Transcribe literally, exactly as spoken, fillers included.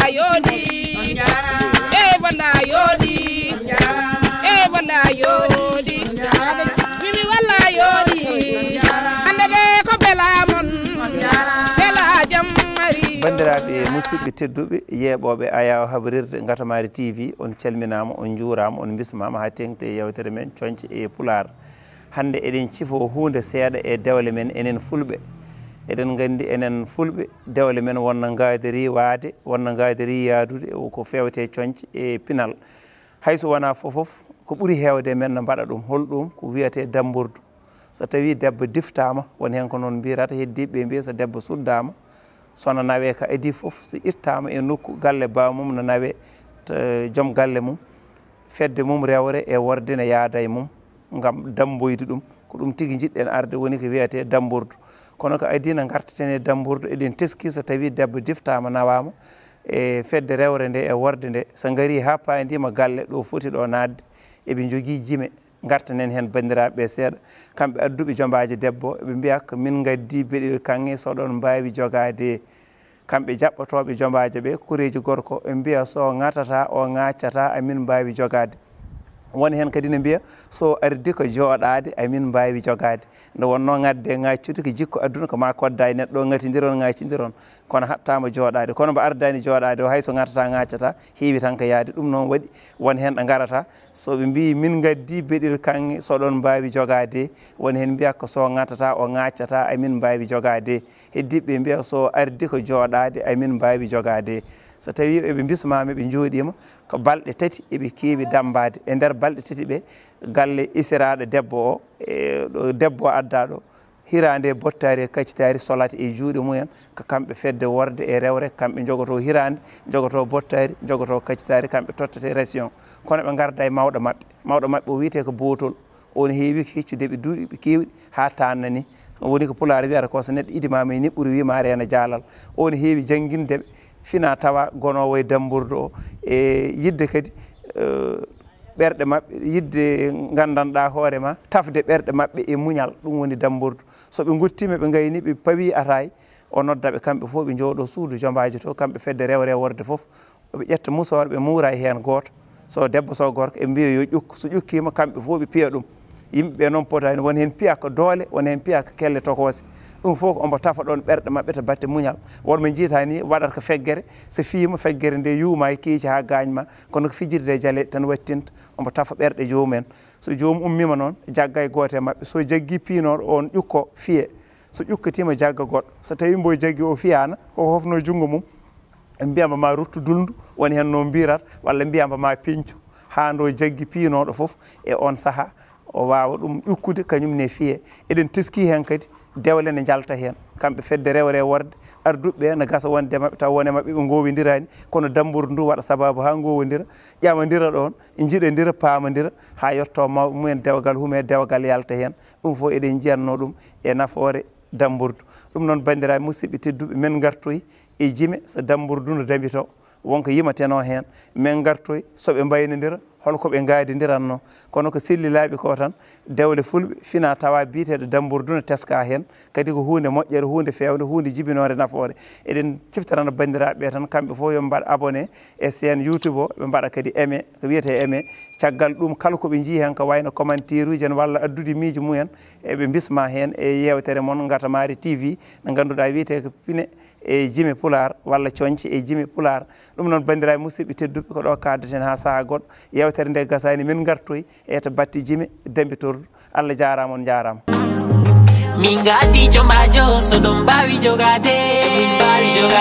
a yooɗi. E bonda a yooɗi. E bonda a yooɗi. Mimi walla a yooɗi. Hande ɓe ko bela mon. Bela jam mari. Banndiraaɓe musidɓe tedduɓe, yeeɓooɓe Ayaw Habrirde Ngatamari T V, on calminaama, on njuuraama, on mbismaama haa teeŋti e yeewtere men Coñce e Pulaar. Hannde eɗen cifoo huunde seeɗa e dewle men enen Fulɓe. Eɗen nganndi enen Fulɓe, dewle men won no ngaadiri waade, won no ngaadiri yaadude, ko feewte coñce e pinal. Hay so wonaa fof fof, ko ɓuri heewde men no mbaɗa ɗum. Hol ɗum? Ko wiyetee dammbordu. So tawii debbo diftaama, won heen ko noon mbiyata, heddiiɓe ɓe mbiya so debbo suddaama, so no nawee ka adii fof, so ittaama e nokku galle baamum, no nawee, t-, joom galle mum, fedde mum rewre e worre ne yaada e mum ngam dammboyde ɗum. Ko ɗum tigi njiɗɗen arde, woni ko wiyetee dammbordu. Kono ko adii no ngartaten e dammbordu, eɗen teskii so tawii debbo diftaama, nawaama, e fedde rewre nde e worre nde, so ngarii haa paandiima galle ɗo foti ɗo naatde, eɓe njogii jime. Ngartanen heen banndiraaɓe ɓe seeɗa, kamɓe adduɓe jombaaji debbo, ɓe mbiya ko min ngaddi beɗel kaŋŋe, so ɗon mbaawi jogaade. Kamɓe jaɓɓotooɓe jombaaji ɓe, koreeji gorko, ɓe mbiya so ŋatataa, o ŋaaccataa, amin mbaawi jogaade. Won heen kadi ne mbiya so ardi ko jooɗaade, amin mbaawi jogaade. Nde wonnoo ŋatde ŋaaccude ko jikku aduna, ko ma kodda e neɗɗo, ŋatindiron, ŋaacindiron. Kono haɗtaama jooɗaade. Kono mbo ardaani jooɗaade o, hay so ŋatataa, ŋaaccataa, heewi tan ko yahde. Ɗum noon waɗi won heen ɗo ngarata, so ɓe mbii min ngaddi beɗel kaŋŋe, so ɗon mbaawi jogaade, won heen mbiya ko so ŋatataa, o ŋaaccataa, amin mbaawi jogaade. Heddiiɓe ɓe mbiya so ardi ko jooɗaade, amin mbaawi jogaade. So tawii eɓe mbismaama, ɓe njooɗiima ko balɗe tati, eɓe keewi dammbaade. E nder balɗe tati ɓe, galle isiraaɗo debbo o, e ɗo debbo o addaa ɗo, hiraande e bottaari e kaccitaari solata e juuɗe mumen, ko kamɓe fedde worre e rewre, kamɓe njogotoo hiraande, njogotoo bottaari, njogotoo kaccitaari, kamɓe tottetee ration. Kono ɓe ngarda e mawɗo maɓɓe. Mawɗo maɓɓe o wiyetee ko Bootol. On heewi ko heccude ɓe duuɓi keewɗi haa taanna ni. Woni ko Pulaar wiyata ko so neɗɗo idimaama e niɓɓuru wiima reena jaalal. On heewi jannginde ɓe, fina tawa gonoowo e dammbordu o, e yiɗde kadi, eh, ɓerɗe maɓɓe, yiɗde nganndanɗaa hoore ma, tafde ɓerɗe maɓɓe e muñal, ɗum woni dammbordu. So ɓe ngottiima, ɓe ngayni, ɓe pawi ataay, o nodda ɓe kamɓe fof, ɓe njooɗoo suudu jombaajo to, kamɓe fedde rewre e worre fof, ɓe ƴetta musoore, ɓe muura e heen gooto. So debbo, so gorko, ɓe mbiya yo ƴukku. So ƴukkiima, kamɓe fof ɓe piya ɗum. Yimɓe ɓe noon potaani, won heen piya ko doole, won heen piya ko kelle tokoose. Ɗum fof ko omo tafa ɗoon ɓerɗe maɓɓe to batte muñal. Won mo njiyata ni waɗata ko feggere, so fiima feggere nde yuuma e keeci haa gaañ ma, kono ko fijirde e jaleeɗi tan wattinta, omo tafa ɓerɗe joomum en. So joomum ummiima noon, jagga e gooto e maɓɓe. So jaggii piinooɗo oon ƴukko, fiye. So ƴukkitiima, jagga goɗɗo. So tawii mbo jaggi o fiyaana, ko hofnoo junngo mum, ɓe mbiya mbo ma ruttu dulndu, woni heen no mbirata, walla mbiya mbo ma peñcu, haa ndo jaggi piinooɗo fof e oon sahaa, o waawa ɗum ƴukkude, kañum ne fiye. Eɗen teskii heen kadi dewle ne njalta heen. Kamɓe fedde rewre e worre, arduɓe ɓe ne gasa wonde maɓɓe, taw won e maɓɓe ɓe ngoowindiraani, kono dammbordu ndu waɗa sabaabu haa ngoowondira, ƴamondira ɗoon, njiɗondira, paamondira, haa yetto maw-, mumen dewgal, hume dewgal yalta heen. Ɗum fof eɗen njiyatnoo ɗum e nafoore dammbordu. Ɗum noon, banndiraaɓe musidɓe tedduɓe, men ngartoy e jime, so dammbordu no dambitoo, won ko yimatenoo heen. Men ngartoy so ɓe mbaynondira, hol ko ɓe ngaadindiratnoo. Kono ko sellilaaɓe ko tan, dewle fulɓe fina tawa biyeteeɗo dammbordu no teska heen, kadi ko huunde moƴƴere, huunde feewnde, huunde jibinoore nafoore. Eɗen ciftorana banndiraaɓe ɓe tan, kamɓe fof yo ɓe mbaɗ abonné e chaîne YouTube o, ɓe mbaɗa kadi aimé, ko wiyetee aimé. Caggal ɗum, kala ko ɓe njii heen, ko wayno commentaire uji en walla addude miijo mumen, eɓe mbisma heen e yeewtere mon Ngatamari T V, nde ngannduɗaa wiyetee ko pine e jime Pulaar walla coñce e jime Pulaar. Ɗum noon, banndiraaɓe musidɓe tedduɓe, ko ɗo kaddeten haa sahaa goɗɗo. Yeewtere nde gasaani, min ngartoy e to batte jime dambitordu. Allah jaaraama, on njaaraama. Min ngaddi jombaajo, so ɗon mbaawi jogaade. Min mbaawi jogaade.